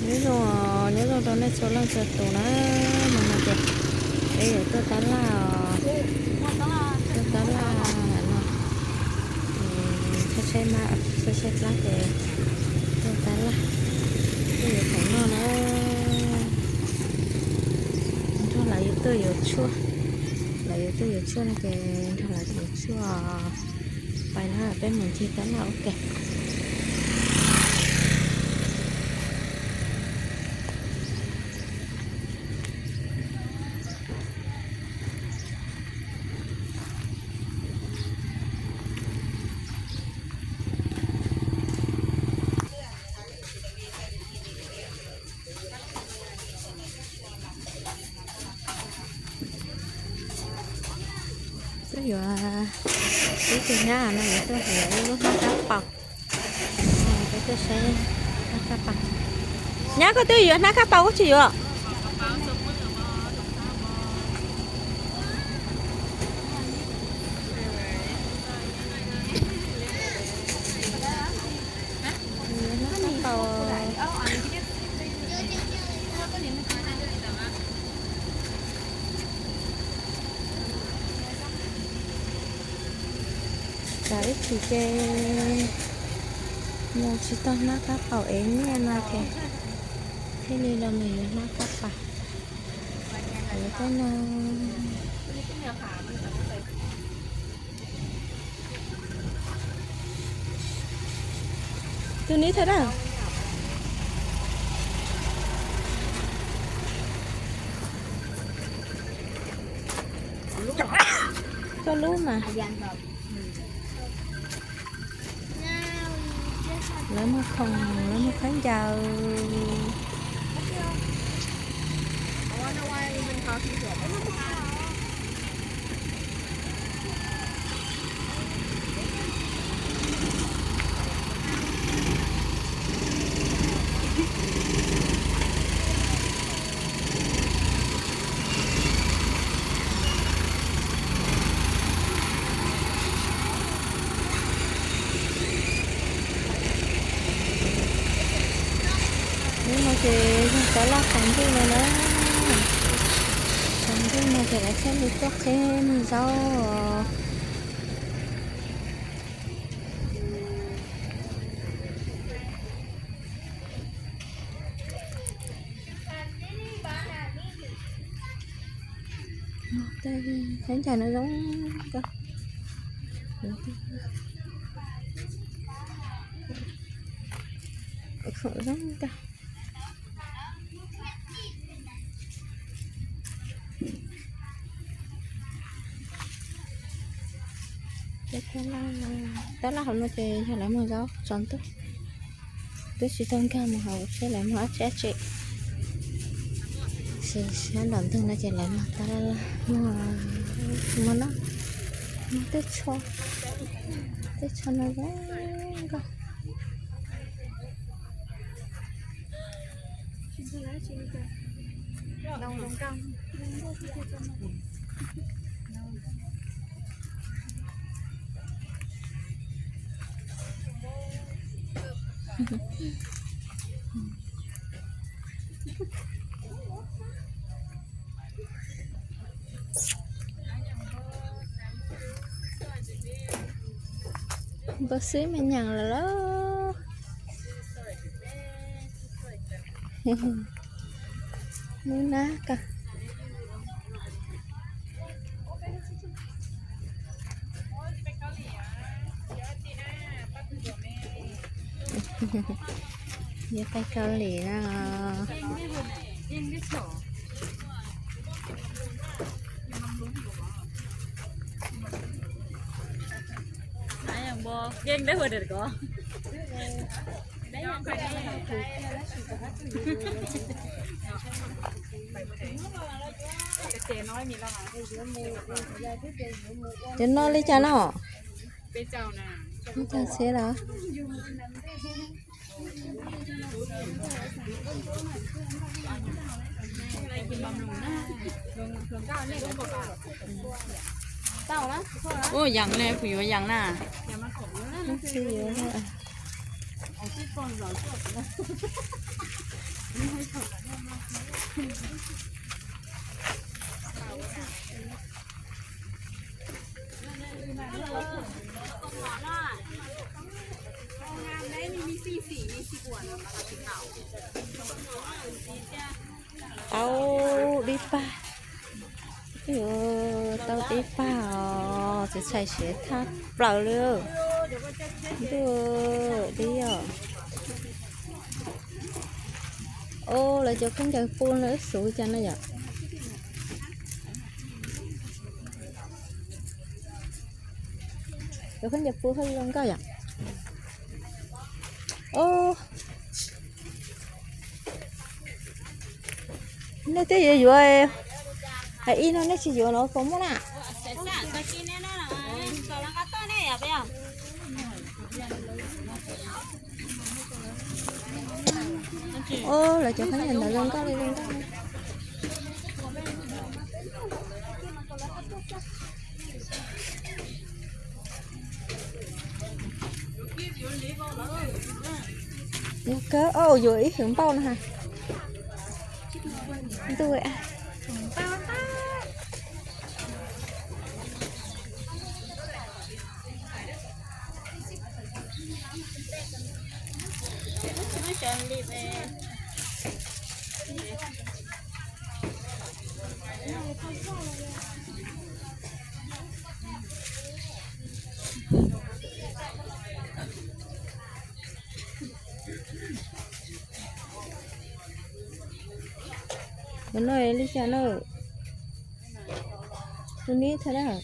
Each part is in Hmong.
Nyob zoo, nyob zoo rau nej txhua leej txhua tus na, hmo no ces peb yuav tuaj tab laj os, tuaj tab laj no, tshaib tshaib plab ces tuaj tab laj, tuaj yuav khoom noj na. Nrog lawv yuav tuaj yuav tshuaj, lawv yuav tuaj yuav tshuaj no ces nrog lawv yuav tshuaj. Pais na, peb mus ncig tab laj ua ke. Twb yuav, ib tug nyab no yuav tuaj hliv ib lub hnab kab paus. Peb tuaj saib hnab kab paus. Nyab, koj twb yuav hnab kab paus koj tsis yuav? Tsam ib chim ces mus tsis tau hnab kab paus ev nyiaj no ces thiaj li los mus yuav hnab kab paus. Yuav tej no. Tus nib thawj dab. Koj lub mas. Lawv muag khoom, lawv muag khaub ncaws. Hnub no ces yog tab laj tsaus ntuj no na, tsaus ntuj no ces lawv thiaj li tuaj qhib muag zaub. Tej khaub ncaws no zoo kawg, zoo kawg. Tab laj, tab laj hauv no ces yog lawv muag zaub tsaus ntuj. Twb tsis tau nkag mus hauv seb lawv muag dab tsi dab tsi. Sab nraum ntug no ces lawv muag tab laj, muag, muag no, muag tej tsho, tej tsho no zoo nkauj. Npawg xib me nyeem lawm lauj. Nub nab kawg. Yuav pais Kaus Lim na. Cov no li cas no? Ib co xwb los? Ua yees ne, kuv yuav yees na. Tsis yuav na. Tau dib pag. Tau dib pag os, txaus ntshai siab tshaj plaws li. Ntuj, dib os. Os, lawv cov khaub ncaws pua no wb xuv cas no yom. Cov khaub ncaws pua haj zoo nkauj yom. Os, nej twb yuav yuav, hais ib no nej tsis yuav los puas muaj na? Os, lawv cov khaub ncaws ntawd zoo nkauj li zoo nkauj. Yog kawg, yuav ib hwv npauj no ha. Ntuj. Tus no li cas na? Tus nib thaum na.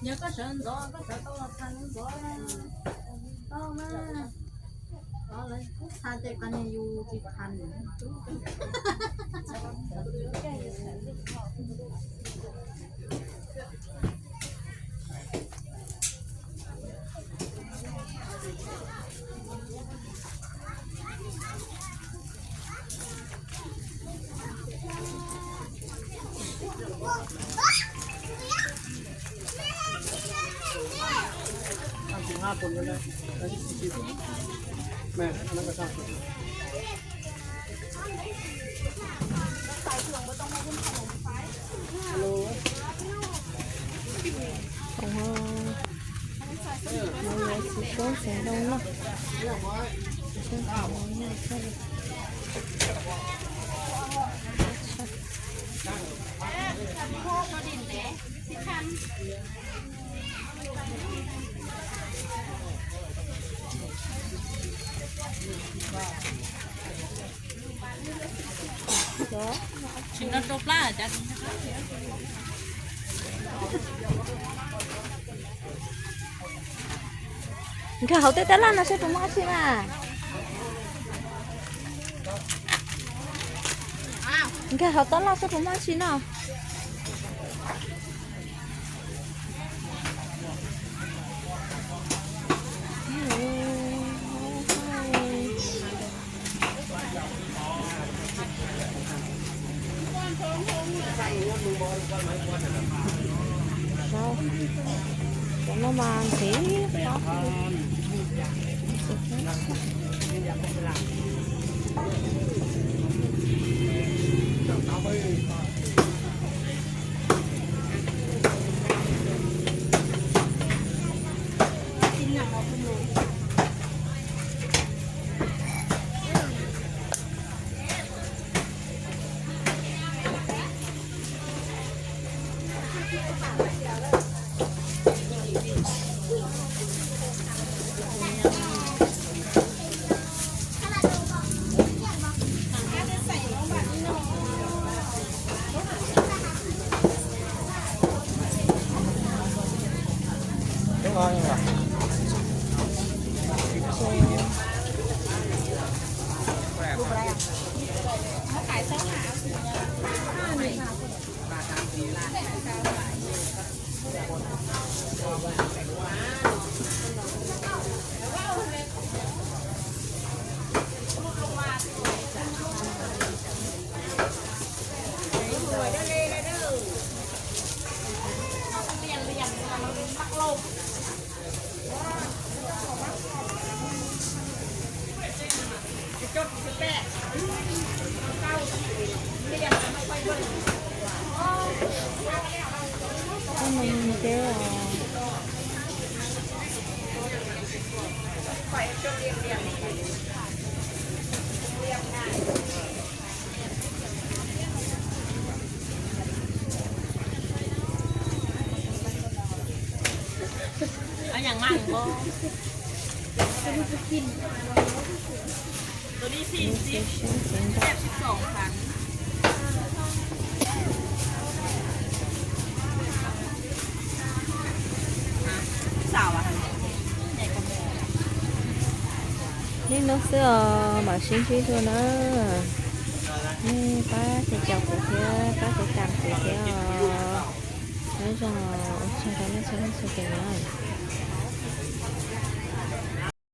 Yog koj sawv ntxov, koj sawv tau los txhais ntxov tau na. Lawv txhais ces qhov niag yus tsis txhais. Tus no tsis paub xeev doo na. Nkag hauv tej tab laj no saib puas muaj dab tsi na. Nkag hauv tab laj saib puas muaj dab tsi no. Cov no mas ntxim qab. Ub, no thiab os. Niaj hnub xwb os, mam sib ntsib dua na. Nej pab caum kuv thiab pab tiv tam kuv thiab os. Nyob zoo, ua tsaug rau nej txhua leej txhua tus na.